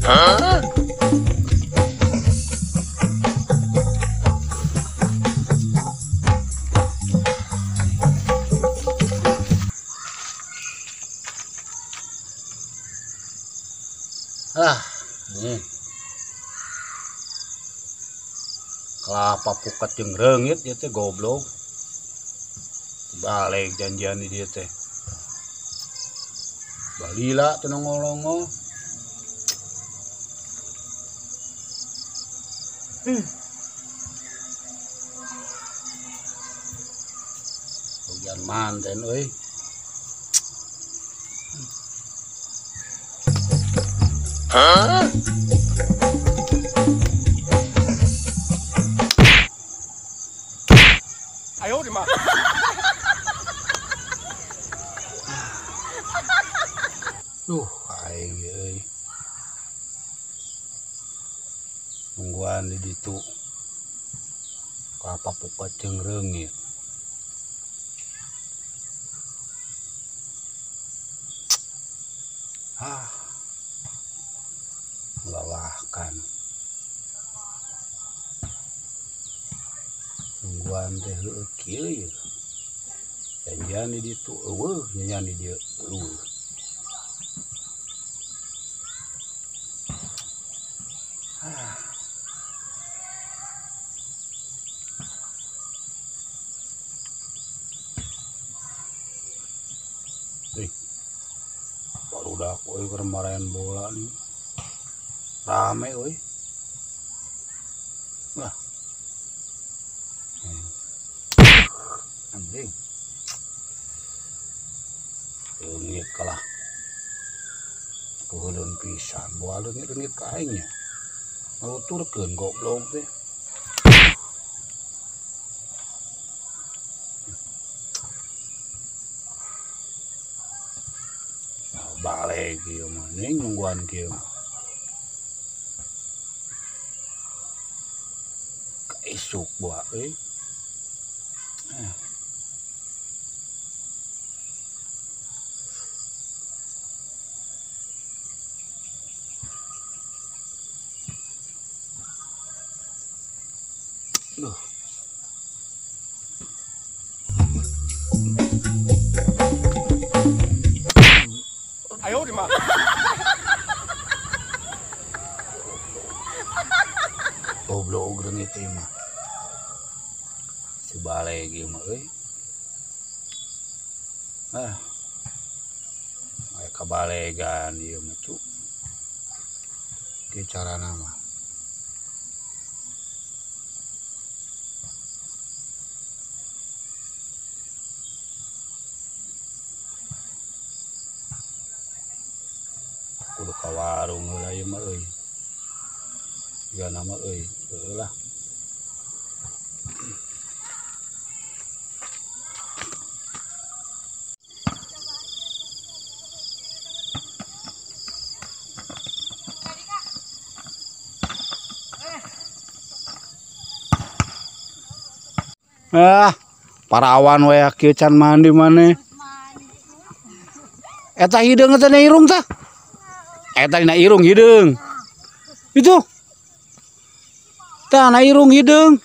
Huh? Ah, ini kelapa pukat jeung reungit ieu teh goblok. Balik janjian di dieu teh. Balila teu nongol-nongol. Hujan manten euy. Huh? 哎呦我的妈！ Duh, aing euy. Nungguan di ditu. Kelapa pukat jeung reungit. Ah. Melelahkan. Nungguan teh heueuh kieu ye. Janjian di ditu eueuh, janjian di dieu eueuh. Ah. Ih. Barudak euy keur maraen bola nih. Rame euy. Wah. Anjing. Leungit kalah. Keuheuleun pisan, boa leungit-leungit ka aing nya. Ngaluturkeun goblok teh. Balik ieu mah ning nungguan kieu. Isuk buah euy. Duh. 哎呦我的妈！ Goblok reungit ieu mah. Si baleg ieu mah euy. Ah. Aya kabalegan ieu mah cu. Kieu carana mah. Kudu ka warung heula ieu mah euy. Jigana mah euy, heueuh lah. Ah, parawan we kieu can mandi maneh. Eta hideung teh na irung tah. Eta dina irung hideung. Itu. Tah na irung hideung.